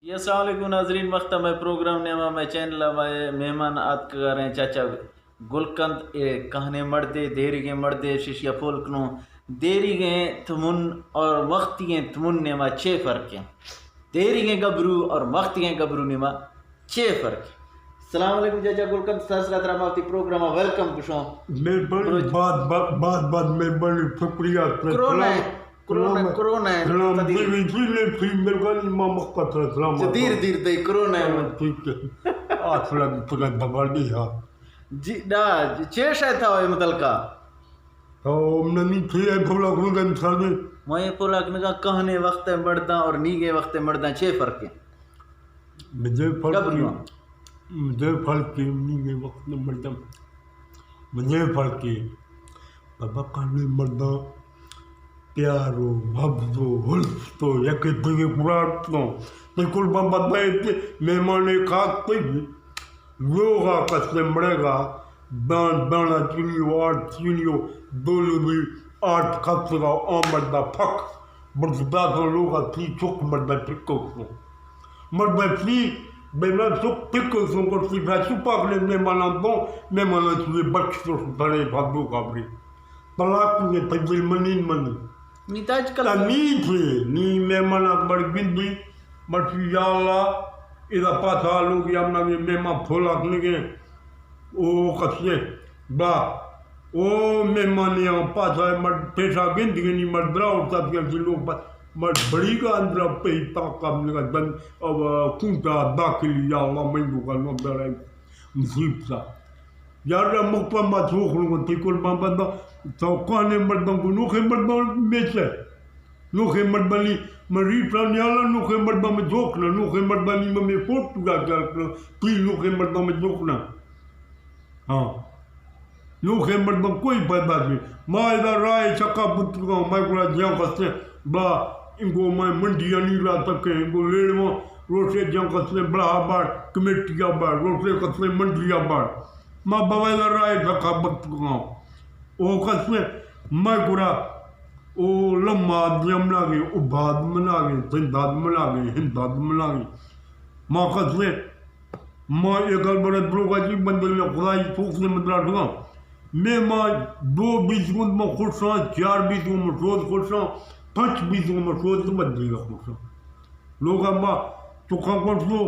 جی، السلام علیکم ناظرین، وخت ءَ مئے پروگرام نیما مئے چینل ءَ مئے مہمان آتکگاریں چاچا گلکند، اے کہنیں مردے، دیریگیں مردے، ششیا پول کنوں، دیریگیں تمن اور وختیگیں تمن نیما چے فرق ہیں؟ دیریگیں گبرو اور وختیگیں گبرو نیما چے فرق ہیں؟ السلام علیکم چاچا گلکند، سلسلہ ترا ما وتی پروگرام ءَ ویلکم گشوں۔ مہربانی، بروچ۔ بات، بات، بات، بات، مہربانی، شکریہ۔ کرونا ہے، سلام، کرونا، سلام، کرونا ہے، سلام، تدی۔ جی، جی، جی، جی، مہربانی، ما مختصر سلام جی، دیر، علیکم۔ دیر دے، کرونا ہے۔ ہاں، ٹھیک ہے۔ آ، تھوڑا، تھوڑا دبا دی، ہاں۔ جی، ڈا، چے شے تھا اے متعلقہ؟ تو منی تھی اے پھولا گنگا مثال دے۔ میں پھولا گنگا کہنے وقت مرداں اور نیگے وقت مرداں چے فرق ہے؟ مجھے فرق گبر کی، نہ۔ مجھے فرق کی، نیگے وقت مردم۔ مجھے فرق کی۔ بابا کہنے مرداں پیار و حفظ و حلف تو یکے دیگے پورا تو۔ بالکل بابا بابا مہمان خاص پہ لوگا کسے مڑے گا، دان دانا چینی و آرت چینی و دولو بھی آرت کپسگا آمد دا پھک۔ بس داسو لوگا سی چک مردہ پھکو سو۔ مردہ سی بینا سک پھکو سو، گڑ سی بھا سپاک لے مہمانا بو، مہمانا چیزے بخش تو سو بھرے بھا دو گابری۔ طلاق نے تجل منین منی۔ نی تاج کل۔ تا نی تھے، نی مہمانا بڑ گندی، مرچی یا اللہ، ادا پاسا لوگ یا منا مہمان پھولاک نگے۔ او کسے با، او مہمانیاں پاسا مر پیشا گندگنی مر درا اور تاتیاں سی لوگ با، مر بڑی کا اندرا پہ تاکا نگا دن، او کونٹا داخلی یا اللہ مندو کا نو بڑا مصیبتا۔ یار مکپا ما چوخ لوگ تی کل بابا دا، تو کانے مردم کو نوخے مردم میچے۔ نوخیں مردمانی من ریٹا نیالا، نوخیں مردم جوکنا، نوخیں مردمانی ممی فوٹو دا کیا کنا، پی نوخیں مردم جوکنا۔ ہاں۔ نوخیں مردم کوئی پیدا نہیں۔ ما ادا رائے چکا بتگا، میں گڑا جیاں کسے با، انگو میں منڈی انی را تکے، انگو لیڑواں روٹے جیاں کسے بڑا بار، کمیٹی بار، روٹے کسے منڈی بار۔ ما بویل رائے دکا بکتگاں۔ او کسے مئے گورا او لما آدمی مناگے، اباد مناگے، سنداد مناگے، ہنداد مناگے۔ ما کسے ما اے گل بڑے دروگا جی بندے میں خدائی توک سے مدرا ڈگا۔ میں ما دو بیس گند ما خوشاں، چار بیس گند ما شود خوشاں، پنچ بیس گند ما شود بندے خوشاں۔ لوگا ما چکاں گوشتو،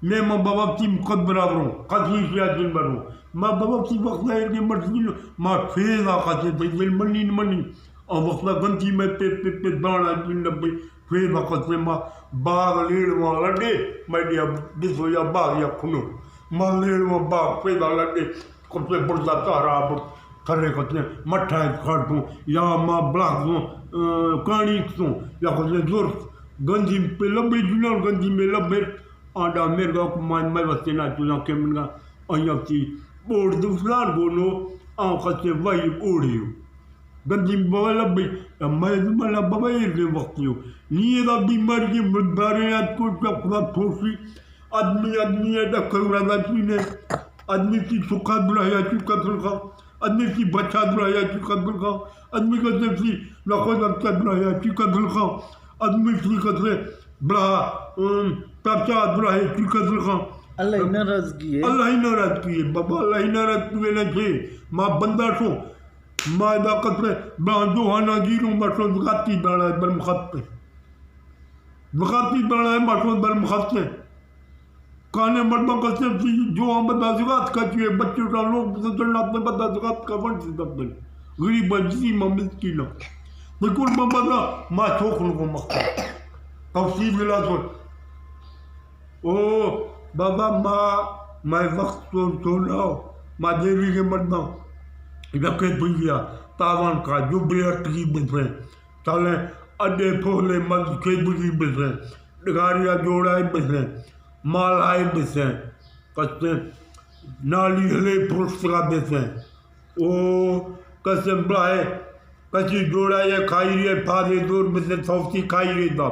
میں ما بابا تی مقد برابروں، قدری سیاجن بروں۔ ما بابا تی وقت ظاہر کے مرضی، ما فیض آقا سے تے دل منی نہ منی۔ آ وقت گندی میں پہ، پہ، پہ دانا دن لبے، فیض آقا سے ما باغ لیڑ والا ڈے، میں دیا بسو یا باغ یا کھنو۔ ما لیڑ والا باغ فیض آقا ڈے، کتے برزا تہرا برز، تھرے کتے مٹھا کھاٹوں، یا ما بلاک سوں، آ، کانی سوں، یا کتے زور، گندی پہ لبے جنان، گندی میں لبے، آڈا میرگا کو مان میں وستے نا چوزاں کے منگا، آیا تی بوڑ دو فلان گونو، آ کتے وای اوڑیو۔ گندی بابا لبے، میں ملا بابا ایر کے وقتیو۔ نی دا بیماری کے بارے یاد کو کیا خدا پھوسی، آدمی، آدمی ہے، ڈاکٹر راجا چینے۔ آدمی کی سکھا درایا چی قتل کا۔ آدمی کی بچا درایا چی قتل کا۔ آدمی کا سے سی نخوش اچھا درایا چی قتل کا۔ آدمی کی قتل بڑا، ام، پرچا درایا چی قتل کا۔ اللہ ہی ناراضگی ہے۔ اللہ ہی ناراضگی ہے۔ بابا اللہ ہی ناراضگی ہے نہ تھے۔ ما بندہ سو۔ ما دا قتل بڑا جو ہانا گیروں ما سو زکاتی داڑا بل مخط۔ زکاتی داڑا ما سو بل مخط۔ کانے مردم کسے سی جو ہم بدا زکات کا چیئے، بچے کا لوگ بزرگ اپنے بدا زکات کا ون سے دب دل۔ غریب بن جی ما مسکین۔ بالکل ما بدا ما چوک لوگوں مخت۔ تفصیل ملا سوچ۔ او بابا ما، ما وقت تو، تو ناو۔ ما دیوی کے مردم۔ یکے پنجیا تاوان کا جو بے اٹکی بسے۔ تالے اڈے پھولے مز کے بگی بسے۔ ڈگاریا جوڑائے بسے۔ مال آئے بسے۔ کسے نالی ہلے پرستگا بسے۔ او کسے بلائے، کسی جوڑا یا کھائی رے پھادے دور بسے سوتی کھائی رے دا۔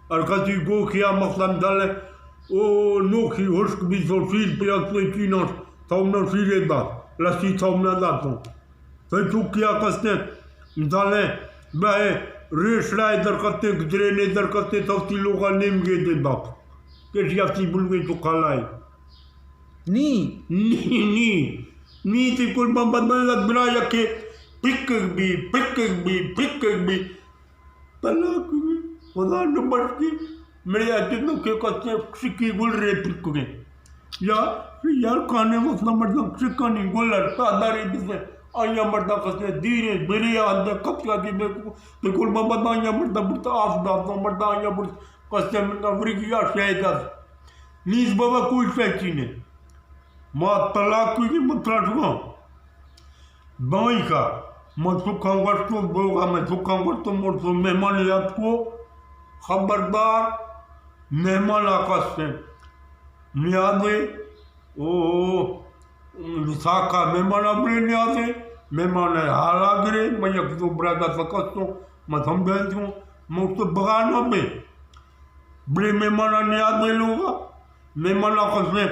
اور کسی گو کیا مقصد دل، او نوکی ہشک بھی سو چیز پہ اکسے چینا، سومنا سیرے دا، لسی سومنا دا تو۔ تو چوکیا کسے، مثالے، بلائے، ریشڑائے درکتے، گدرینے درکتے، تو تی لوگا نیمگے دے باپ۔ کہ جی افتی بلوے تو کالائے۔ نی۔ نی، نی۔ نی تی کل بمبت بنا یکے پکک بی، پکک بی، پکک بی۔ طلاق بی، خدا نہ بخشی۔ میرے اجنو کے کستے سکی گل رے پکگے۔ یا، یار کانے مسئلہ مردم سکانی گل ہے، تا داری بسے۔ آیا مردم کستے دیرے، میرے اندر کپیا دی میں کو، تو گل بابا دا آیا مردم بڑتا آس دا، دا مردم آیا بڑتا کستے من کا ورگی یا شاید اس۔ نیز بابا کوئی شاید چینے۔ ما طلاق کوئی کی مطلب شما۔ بانک ءَ من سکاں گوشتو، بوگا من سکاں گوشتو، مرسو مہمان یات کو، خبردار، مہمان آکاس سے نیادے، او، ساکا مہمان ابرے نیادے، مہمان حالا گرے، من یک دو برادہ سکستو، من سمجھائیں تھوں، مرسو بغانو بے۔ بڑے مہماناں نیاد بے لوگا، مہماناں کس نے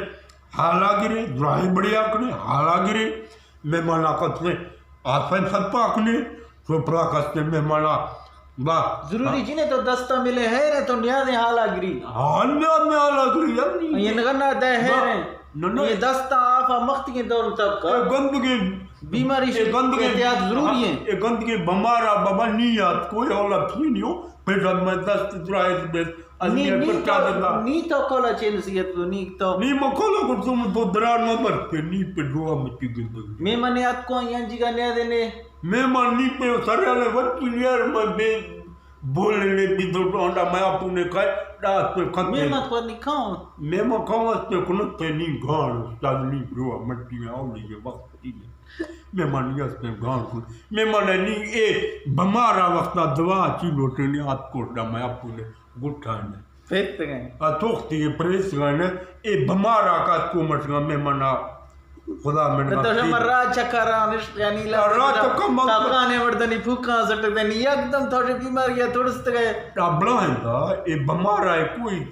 حالا گرے، دراہیں بڑے آکڑے، حالا گرے، مہماناں کس نے آسن سرپا کنے، سوپرا کس نے مہماناں با۔ ضروری جی نے تو دستا ملے ہے رے تو نیادیں حالا گری۔ ہاں، نیاد میں حالا گری، یار، نہیں۔ یہ نگنا دے ہے با، رے۔ نہ، نہ۔ یہ دستا آفا مخت کے دور تک کا۔ اے گندگی بیماری سے احتیاط ضروری ہے۔ اے گندگی بمارا بابا نی یات کوئی اولا پھینیو۔ پیدا میں دست درائز بیت، از نی، یہ نی پچا تو، دلا۔ نی تو کولا چے نصیحت کو، نی تو۔ نی مکولا کو تم تو درار نہ بر پہ، نی پہ دعا متی گندگی۔ مہمان یاد کو، یہاں جگہ نیا دینے۔ مہمان نی پہ سر والے وقت نیار میں بے بولنے بھی دو ڈونڈا میں اپنے کھائے، ڈاس پہ کھتے۔ مہمان کو نی کھاؤں۔ مہمان کھاؤں اس پہ کنت پہ نی گھان، استاد نی بروا مٹی میں آؤ لیے وقت کی میں۔ مہمانی است گان کن۔ مہمان نی اے بمارا وقتا دوا چی لوٹنی آت کوٹ دا میں اپنے گٹھانے۔ پریس گئے۔ آ توختی پریس گئے۔ اے بمارا کا کو مٹگا مہمانا خدا من تو شما را چکرا نشت یعنی لا را چکا من تاکانے مردنی پھوکاں سٹک دنی یکدم تو بیماری تڑست گئے۔ ابلا ہے دا، اے بمارا ہے کوئی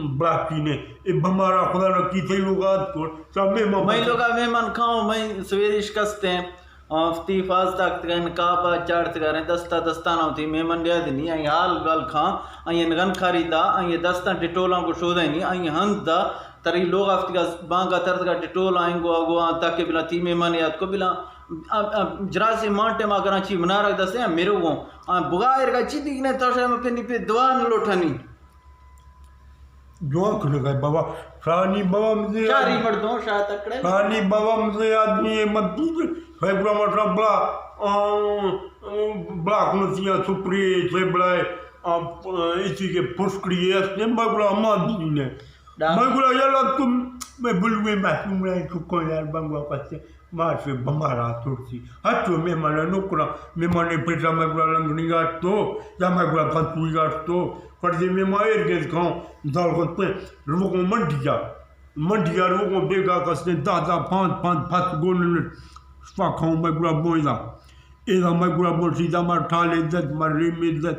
بلاکی نے، اے بمارا خدا نہ کیتے لوگات کو، سب مہمان مئی لوگا مہمان کھاؤ، مئی سویرے شکستے ہیں۔ آ، وتی حفاظت آ کتگا، نقاب آ چاڑتگا رہے، دستا دستانا وتی مہمان دیا دنی، آئی حال گال کھاں، آئی نگن کھاری دا، آئی دستاں ڈیٹولاں کو شودینی، آئی ہند دا، تری لوگ آفتگا بانگا ترتگا ڈیٹولاں انگو آگو آں، تاکہ بلا تی مہمان یاد کو بلا، آ، آ، جراسی مانٹے ما کراں چی منارک دستے ہیں، میرو گوں، آ، بگا ایرگا چی دیگنے تو شاید پہ نی پہ دعا نہ لوٹانی۔ جوان کنگا بابا، شانی بابا مزے شاری مردوں، شاہ تکڑے۔ شانی بابا مزے آدمی ہے، مدود، ہے برا مطلب بڑا، آ، آ، بڑا کنسیاں سپری، سے بڑا ہے، آ، اسی کے پھسکڑی ہے، اس نے بگڑا ماں دی نے۔ ڈا۔ بگڑا یلا تم، میں بلوے محسوم رہے، چکو یار بنگوا پسے۔ مارچ بمارا ترسی۔ ہچو مہمان نوکرا، مہمان پیٹا میں گڑا لنگنی گاٹ تو، یا میں گڑا پنتوی گاٹ تو، فرضی مہمان ایر گیز کھاؤں، دال گت پہ، روگوں منڈیا۔ منڈیا روگوں بیگا کستے دہ دہ پانچ پانچ پھت گون نٹ۔ شپا کھاؤں میں گڑا بوئیں دا۔ اے دا میں گڑا بوئیں سیدھا مار ٹھالے دت، مار ریمے دت۔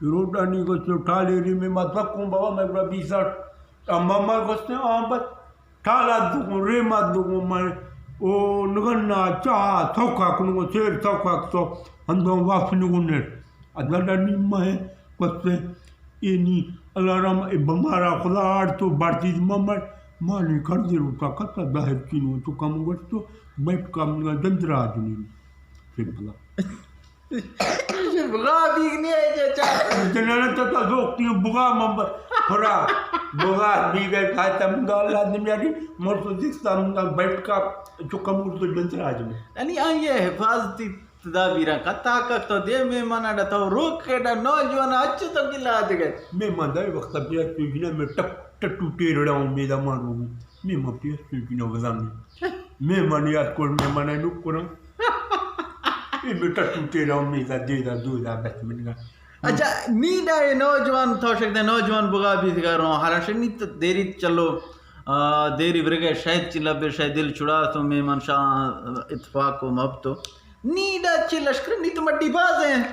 روڈانی گوشتو ٹھالے ریمے ما تکوں بابا میں گڑا بیساٹ۔ اما ما گوشتے آن بس۔ ٹالا دگوں، ریما دگوں، من او نگنا چاہ توکا کنگو، سیر توکا کتو، ہندو واف نگو نیر۔ ادلا نیم ماہ کستے، اے نی الارم، اے بمارا خدا آڑ تو بارتی ممر، مانی کردے روٹا کتا داہر چینو تو کم گوشتو، بیٹھ کام نگا دندرا دنی۔ سمپلا۔ بغا بیگ نہیں ہے، چاچا۔ جنانا تو تو دوستی بغا ممبر۔ خورا، بغا بیگ ہے، کھاتا منگا اللہ دنیا دی، مر تو دکھتا منگا بیٹھ کا، چکا مر تو جنتر آج میں۔ یعنی آئیے حفاظتی تدابیراں کا طاقت تو دے مہمان اڈا تو روک کے ڈا نوجوان اچھے تو گلا دے گئے۔ مہمان دے وقت بیا تو جنہ میں ٹپ ٹٹو ٹیرڑا ہوں، میدا مانو۔ مہمان پیس تو جنہ وزانی۔ مہمان یاد کر، مہمان نو کرم۔ اے بیٹا تو تیرا امید دے دا دو دا بس منگا۔ اچھا، نی دا اے نوجوان تو شک دے نوجوان بغا بیتگا رو، حالانکہ نی تو دیری چلو، آ، دیری برگے شاید چلا بے شاید دل چھڑا تو مہمان شاہ اتفاق و محبت تو۔ نی دا چے لشکر نی تو مڈی باز ہیں۔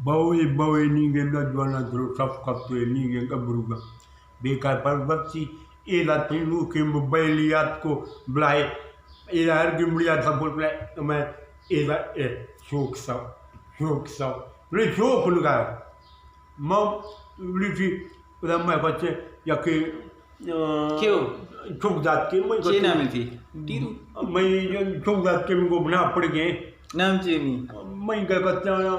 بوے، بوے نی گے نوجوانا درو صف کپتو نی گے گبرو گا۔ بیکار پر وقتی ایلا تینو کے موبائل یاد کو بلائے۔ ایلا ہر گمڑیا تھا بول بلائے۔ تو میں ایلا، اے، شوق سا، شوق سا۔ بلے چو کنگا۔ ما بلے چی، پدا مئے بچے یکے، آ، کیو؟ چک دات کے، مئے چے بچے نام تھی؟ ٹیرو؟ مئے چک دات کے، من گو بنا پڑ گئے۔ نام چے نی؟ مئے گل بچہ، آ،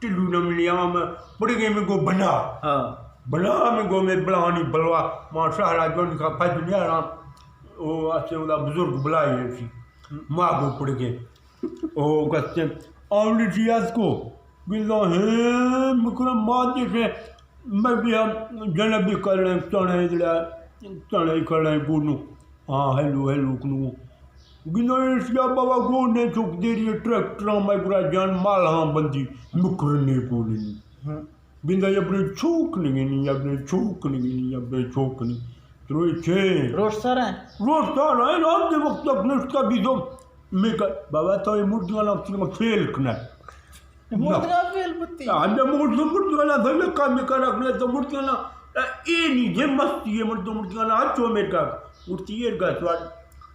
ٹلو نام نی، آ، پڑ گئے، من گو بنا۔ ہاں۔ بنا، من گو، مئے بلانی بلوا، ما شہرا جون کا پج نیا رام۔ او اسے اودا بزرگ بلائے سی۔ ما گو پڑ گئے۔ او گستیں آولی ٹی اتکو، گنداں ہے مکرم مادے سے، میں بھی ہم جنبی کرنے، تنے دلا، تنے کرنے گونو۔ ہاں، ہیلو، ہیلو کنو۔ گنداں ایشیا بابا گونے چوک دیری ٹریکٹراں میں گرا جان مال ہاں بندی مکرنے گونی۔ گنداں یا بنے چوک نگینی، یا بنے چوک نگینی، یا بنے چوک نگینی۔ تروی چے؟ روش سر ہیں۔ روش سر ہیں، رات دے وقت تک نشتا بیدو۔ میں کہ، بابا تو یہ مردگانا فیل کنا۔ مردگا فیل بتی۔ ہمیں مردگا، مردگانا تو یہ کام کرا کنا تو مردگانا، اے نی دے مستی ہے مردگا، مردگانا اچو میرے کا۔ مرتی یہ گا سوال۔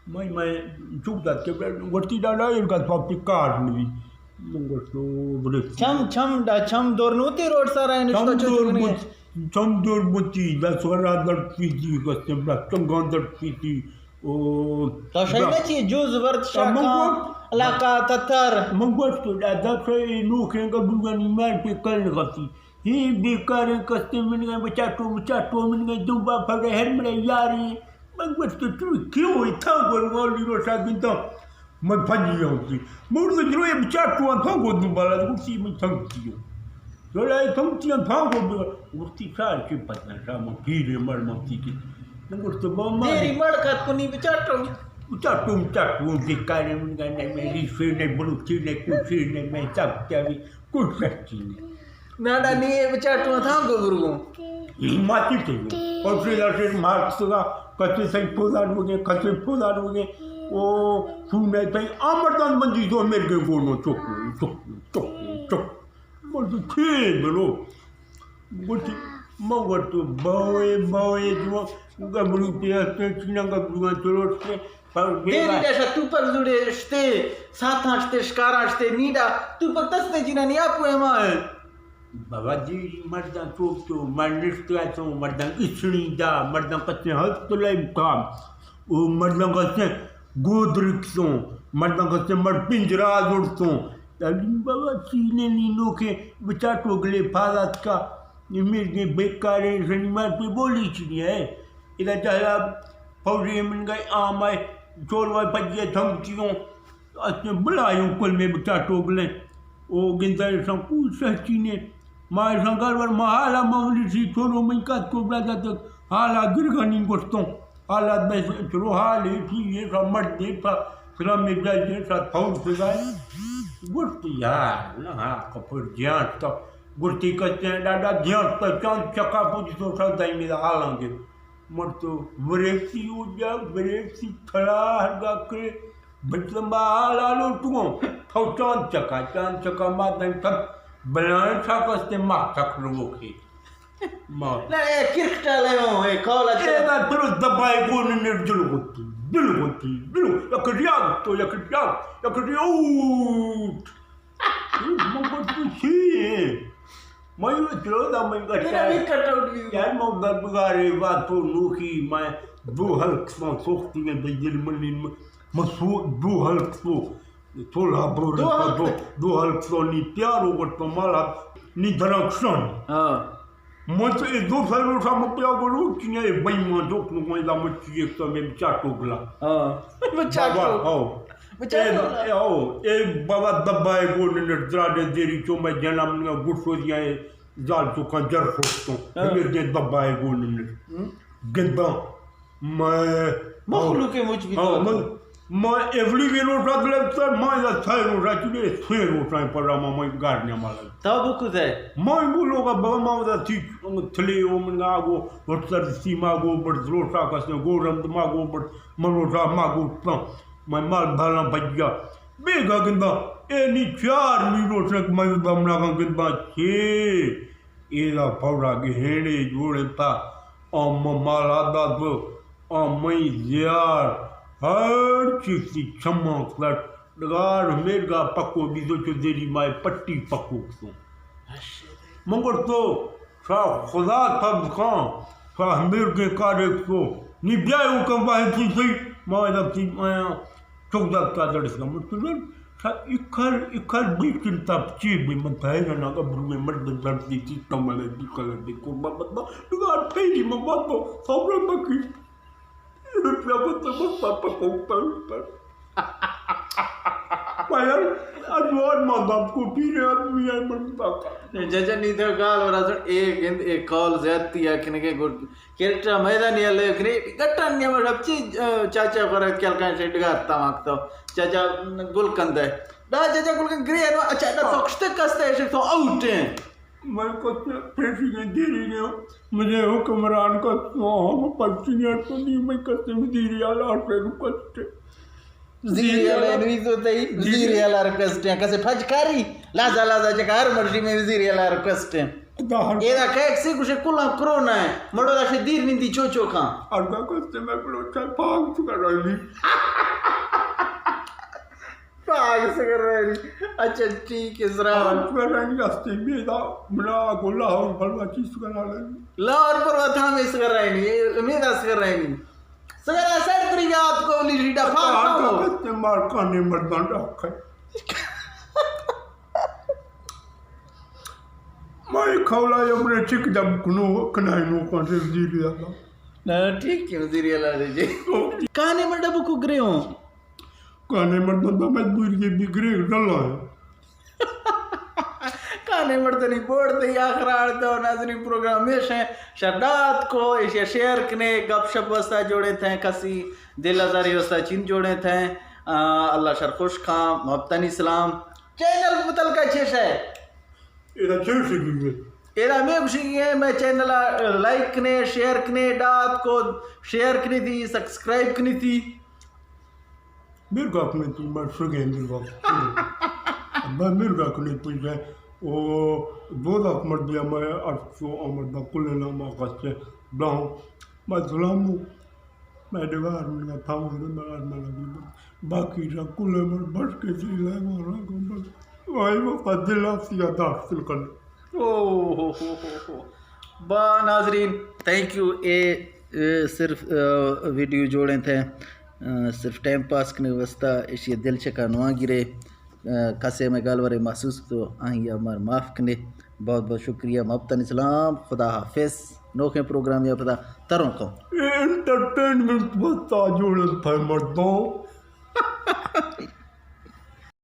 میں، میں چوک دات کے، ورتی ڈالا یہ گا سوال پکار نہیں۔ من گوشت، او بلے۔ چم، چم، دا چم دور نوتی روڈ سارا ہے، نشتہ چم چو دور چکنی ہے۔ بوت، چم دور بوتی، دا سورا درد پیتی، گستم بلا چنگان درد پیتی۔ او، تو شاید بلا۔ نہ چی، جوز ورد، آ، من شاکان، گوشت، علاقہ، تتر۔ من گوشت، دا، دا شاید نوکیں گبرگانی مار پہ کل غفی۔ ہی بیکاریں کستیں من گئے بچاٹو، بچاٹو من گئے دو با پھگے ہر مرے یاری۔ من گوشت، تو کیوں اتھاں گور والی روشا گنداں؟ من پنجی ہوں سی۔ مور تو جلو یہ بچاٹو آن تھاں گو دو بالا، گوشتی من تھنگتی ہوں۔ جلو یہ تھنگتی آن تھاں گو دو، گوشتی چار کے پتہ، شام پیرے مر متی کی۔ من گوشت، بابا، دیری مر کت کنی بچاٹو۔ بچاٹو، بچاٹو، بیکاریں من گئے، نہ میں ریشے، نہ بلوچی، نہ کوچی، نہ میں سب کیا بھی، کوئی شک نہیں۔ ناڈا نی اے بچاٹو تھاں گو برگو۔ ماتی تے۔ اور پھر لاشے مارکس کا، کچے سنگ پودان ہو گئے، کچے پودان ہو گئے۔ او سونے تے آمردان بندی تو مر گئے گونو چوک، چوک، چوک، چوک۔ بول تو چے بلو۔ گوشتی، من ورتو بوئے، بوئے جو گبرو تے ہستے، چینا گبرو چلوٹتے۔ پر دیری بیگا۔ ڈیشا توپک زوڑے شتے، ساتاں شتے، شکاراں شتے، نیڈا توپک تستے جنانی آپو ایما ہے۔ بابا دیری مرداں چوک تو، مر نشتگا تو، مرداں گچنی دا، مرداں کتے ہست لیم کام، او مرداں کتے گودرک سوں، مرداں کتے مر پنجرا زڑ سوں۔ تعلیم بابا چینے نی نوکے بچاٹو گلے پھادات کا، مرگے بیکارے شنی مار پہ بولی چنی ہے۔ ادا جہلا فوجی من گئے آمائے، چور وائے پجے تھم چیوں، اسے بلایوں کل میں بچاٹو گلیں۔ او گندائے شان کو سہچینے۔ ما شان گھر ور ما حالا مولی سی چورو من کات کو بلا جاتک حالا گرگانی گوشتوں۔ حالا بس چلو حال ہے، ٹھیک ہے، سا مرد دے تھا، سلام میں جائے دے سا تھور سے گائے۔ گوشت یار، نہ ہاں، کپڑ جیان تو۔ گوشتی کچے ڈاڈا جیان تو چاند چکا پوجی تو سا دائی میرا حالاں دے۔ مر تو بریکسی ہو جا، بریکسی کھڑا ہر گا کرے، بچ لمبا حال آلو تو، تو چاند چکا، چاند چکا ما دن تک بلائیں سا کستے ما تک لوگو کے۔ ما۔ نہ، اے کرکٹ والے ہوں، اے کال اچھا۔ اے نا، پھر دبائے گو نے دل ہوتی، دل ہوتی، دل، یک ریاض تو، یک ریاض، یک ریاض۔ من گوشت، چی؟ من چلو دا من گوشت، میرا بھی کٹ آؤٹ بھی۔ یار، من در بگارے بات تو نوکی، میں دو ہلک سو سوختی میں دے دل من، من سو، دو ہلک سو، تو لا بور دو ہلک۔ دو، دو ہلک سو نی تیار ہو گٹ تو مالا نی درکشن۔ ہاں۔ من تو اے دو سال روشا من پیا گڑو، چینے اے بئی مان دوک نو گوئیں دا من چیئے تو میں بچا ٹوگلا۔ ہاں۔ بچا بابا، ٹوگلا۔ ہاؤ۔ بچا اے، ٹوگلا۔ اے، ہاؤ۔ اے بابا دبائے گو ننٹ درا دے دیری چو میں جنم نہ گٹو دیا اے زال تو کنجر خوشتوں۔ ہاں۔ میرے دے دبائے گو ننٹ۔ ہم۔ گندا۔ میں مخلوق مچ بھی ہاں، تو۔ من، ما ایوڑی وی روٹا گلے سر، ما ادا سہ روٹا چلے، سہ روٹا پر ما، ما گار نہ مالا۔ تا بکو دے۔ ما بولو گا بابا ما ادا تھی تھلے او من گا گو، وٹ سر سیما گو، بڑ روٹا کسے گو، رند ما گو، بڑ مروٹا ما گو، تا ما مال بھالا بجیا۔ بیگا گندا، اے نی چار نی روٹا ما بمنا گندا چے۔ ایدا پورا گہیڑے جوڑتا، آ مالا داتو، آ مئی زیار، ہر چیز تی چماں کلٹ، ڈگار میرگا پکو بیزو چو دیری مائے پٹی پکو کسوں۔ من گوشت تو شاہ خدا تب کان، شاہ میر کے کارے تو نی بیا اوں کم باہیں چیزی، ما ادا چیز آیا چوک دار کا درس کا مطلب، شاہ اکھر، اکھر بیچن تب چی بھی من تھے نا، ابرو میں مرد درد دی چیز تو ملے دی کلر دی کو بابا، تو گار پھیری میں بابا، صبر بکی۔ روپیہ کو تو بس پاپا کو پر پر۔ پایا، اجوار ما باپ کو پیرے آدمی ہے، من باپ۔ ججا نی تو گال ورا سن، اے گند، اے کال زیادتی ہے، کنے کے گڈ، کریکٹر میدانی ہے، لیکن اے گٹن نے مر اچھی، چاچا پر کل کان سے ڈگار تماک تو۔ چاچا گل کندے۔ دا چاچا گل کن گرے نو، اچھا، دا تو کشتے کستے ایسے تو آؤٹ ہیں۔ من کچھ پیشی کے دیری گیا، مجھے حکمران کا سوہم پچنی تو نہیں، میں کستے دیری آلا سے کستے۔ وزیر اعلیٰ نویز ہوتا ہی، وزیر اعلیٰ ریکویسٹ ہیں، کسے پھج کاری، لازا لازا چکار مرشی میں وزیر اعلیٰ ریکویسٹ ہیں۔ دا ہر ایرا کیک سے کچھ کلا کرونا ہے، مڑو دا شے دیر نندی چو چو کھاں۔ ہر کا کستے میں بلوچا پاک چکا رہی۔ پاگ سگر رہی۔ اچھا، ٹھیک ہے، سرا۔ پاگ سگر رہی، ہستے میدا، منا کو لاہور بلوا چیز سگر رہی۔ لاہور بلوا تھا میں سگر رہی، میدا سگر رہی۔ سگر سر پر یاد کو لی ریڈا پاگ کھاؤ۔ کستے مار کانے مردان رکھے۔ میں کھولا یا منے چک دم کنو، کنائے نو کان سے وزیر اعلیٰ۔ نا، ٹھیک ہے، وزیر اعلیٰ جی۔ کانے مڈا بکو گرے ہوں۔ کانے مردم تو مجبور کے بگرے ڈلا ہے۔ کانے مردنی بورڈ تے آخر آڑ تو ناظرین پروگرام میں شے شڈات کو ایشیا شیئر کنے گپ شپ واسطہ جوڑے تھے کسی دل آزاری واسطہ چین جوڑے تھے۔ آ، اللہ شر خوش خان محبتانی سلام۔ چینل متعلقہ چیش ہے۔ ایرا چیش ہے۔ ایرا میں خوشی کی ہے، میں چینل لائک کنے، شیئر کنے، ڈات کو شیئر کنے تھی، سبسکرائب کنے تھی۔ مرگا کنے تو مر سگے مرگا۔ ابا مرگا کنے تو جائے۔ او دو داک مرد یا میں اٹھو عمر دا کل نام آقا سے بلاؤں۔ میں سلام ہوں۔ میں دیوار میں تھا ہوں، میں آج میں لگی۔ باقی را کل مر بس کے سی لے مارا کو بس۔ وائی وہ پدلا سی داخل کر۔ اوہ ہو ہو ہو ہو۔ با ناظرین، تھینک یو۔ اے، اے صرف، آ، ویڈیو جوڑیں تھے، آ، صرف ٹائم پاس کنے واسطہ، ایشی دل چکا نواں گرے، آ، کسے میں گالورے محسوس تو آہی ہمار معاف کنے۔ بہت بہت شکریہ، محبتانی سلام، خدا حافظ۔ نوکیں پروگرام یا پدا تروں کو۔ اے انٹرٹینمنٹ واسطہ جوڑیں تھے مردوں۔